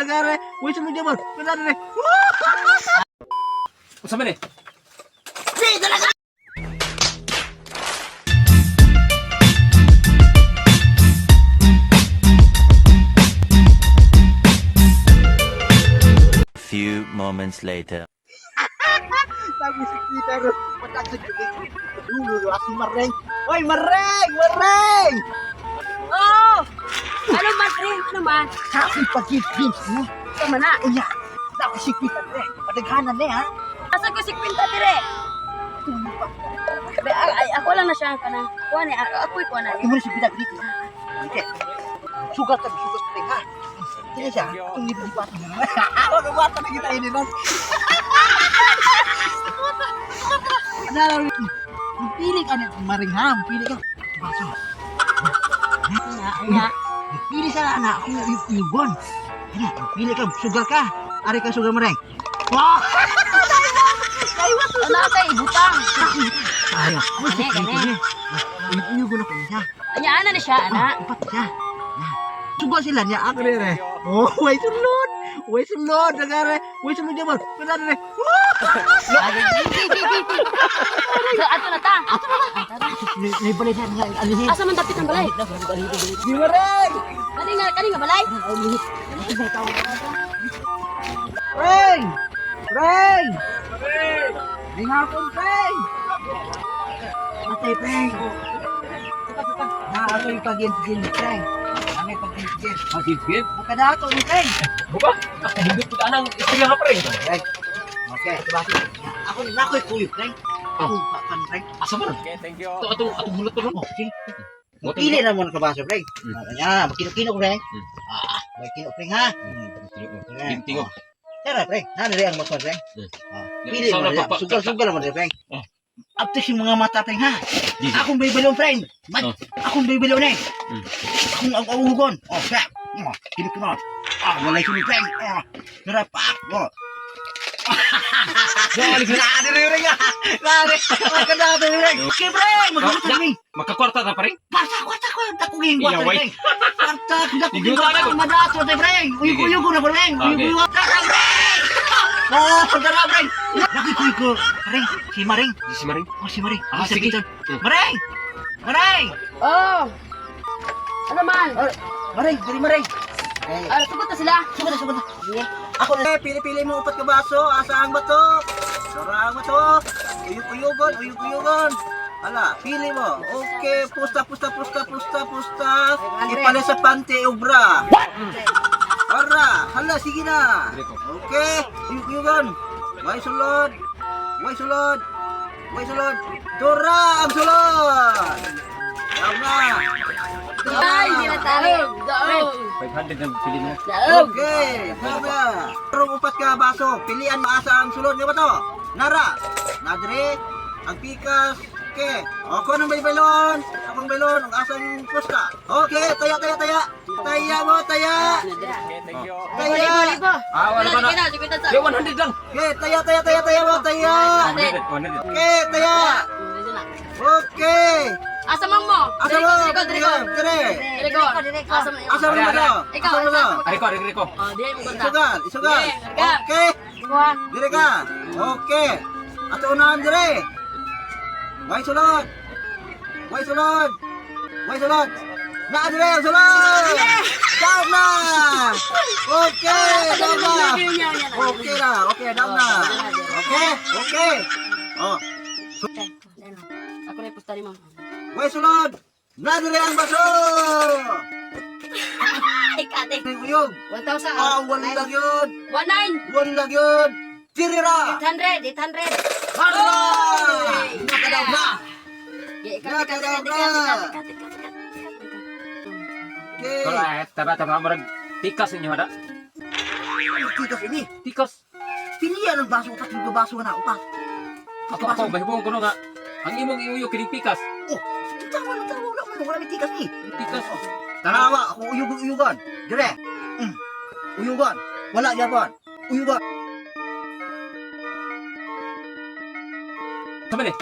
Nagare. Uy, sulod niya man. Wala na. Unsa man eh? Few moments later. Sabi si Peter, patag sa gabi. Dulo, si Mareng. Oy, Mareng! Mareng! Oh! Ano man, pre? Ano man? Sabi pag-games mo. Tama na. Unya, dako si Peter re. Padaghanan ne ha. Asa ko si Quinta dire? Be, ay, ako lang na siya kana. Kuha ni, ako kuha na. Imo si Peter dito. Okay. Sugat ta, sugat ta ha. Sige siya, itong lipat mo. Ako na na kita ini nun. Ano, pili ka na Maring ha, pili ka. Baso. Anya, anya. Pili sa anak ako ibon. Ano, pili ka, sugal ka. Ari ka sugal Maring. Wow! Ano kay ibutang? Ayo, ako si Gani, gani. Uyugon ako niya. Anya ana ni siya, ana. Upat siya. Sugal sila niya ako rin eh. Oh, way sulod. Way sulod nagare. Way sulod niya man. Wala na rin. So ato na ta. Ato na ta. May balay na nga alihin. Asa man dapit ang balay? Di mo rin. Kani nga balay? Ring! Ring! May hapon, Ring! Matay, Ring! Na ako yung pag-gin, Ring. Ano yung pag-gin? Ah, give. Makadato ni Ring. Buka. Nindot pud anang istorya nga pre. Ring. Okay, tabasi. Ako na ako'y kuyog, Ring. Ako pa pan, Ring. Asa man? Okay, thank you. Ato atong atong hulot to no. Oh, sige. Pili na mo ng kabaso, Ring. Ayan, magkino-kino, Ring. Ah, magkino, Ring, ha? Ting tingo. Tara, Ring. Nanari ang motor, Ring. Ah, pili Sa mo na na. Sugal-sugal mo, Ring. Oh. Up to si mga mata, Ring, ha? Di. Akong bibilon, friend. Mat, Oh. akong bibilon eh. Akong ang uhugon. Oh, crap. Oh, kinukunod. Ah, walay sunod, friend. Oh, tara pa. Oh. Nari, rin, ah. Nari, maganda rin, rin. Okay, friend. Maganda rin. Makakwarta ta pre. Kwarta, kwarta, kwarta. Kung kwarta, Iyaway. rin. Kwarta, kwarta, Iguta na kwarta. ko. Madato, friend. Uyugo na, friend. Okay. Uyugo. Tara, friend. Ah, tara, friend. Nakikuyugo ko. Ring, si Maring. Di si Maring. Oh, si Maring. Ah, Si sige. Peter. Maring! Maring! Oh. Ano man? Maring, dali Maring. Eh, Ah, sugot na sila. sugod na, sugod na. Ako na. Pili-pili mo upat ka baso. Asa ang bato? Sura ang bato. Uyug-uyugon, uyug-uyugon. Hala, pili mo. Okay, pusta, pusta, pusta, pusta, pusta. Ipala sa pante, ubra. Ora, hala, sige na. Okay, uyug-uyugon. Way sulod. Way sulod. Way sulod. Dura ang sulod. Daw na. Ay, hindi na tayo. Daog. 500 ang pili mo. Daog. Okay, tama. Karong upat ka baso, pilian maasa ang sulod nga ba to? Nara, nadre, ang pikas, okay. Ako ng baybalon, akong baylon, ang asang pusta. Okay, taya, taya, taya. Taya mo, taya. Okay, thank you. Taya. Libo, libo. Ah, wala ba na? Wala, sige, sige, Di 100 lang. Okay, taya, taya, taya, taya mo, taya. 100, 100. Okay, taya. Okay. Asa man mo? Asa mo? Direko, direko. Dire. Direko. Asa man? Asa mo ba to? Ikaw, Asa mo ikaw. to? Ari ko, ari ko. Oh, di mo kanta. Isugal, isugal. Sige, Okay. Kuha. Dire ka. Okay. Ato unahan dire. Way sulod. Way sulod. Way sulod. Na dire ang sulod. Down na. Okay, down na. Okay na, okay, down na. Okay, okay. Oh, Ako na ipusta ni mo. way sulod. Na dire ang baso. Ay, kate. Uyog. 1,000. Ah, wala lang yun. 1,900. Wala lang yun. Dirira. 800. 800. Hala! Nakadaw na. Yeah, ikat, ikat, ikat, ikat, ikat, ikat, ikat, ikat. Okay. Alright, tara tara murag tikas ninyo ada. Tikas ini. Tikas. Pilihan ang baso upat yung baso na upat. Ako ako bahibong kuno nga ang imong iuyo kining pikas. Oh, tawa na tawa wala mo wala may tikas ni. Tikas. Tanawa ako uyug-uyugan. Dire. Uyugan. Wala gyapon. Uyugan. Sama ni.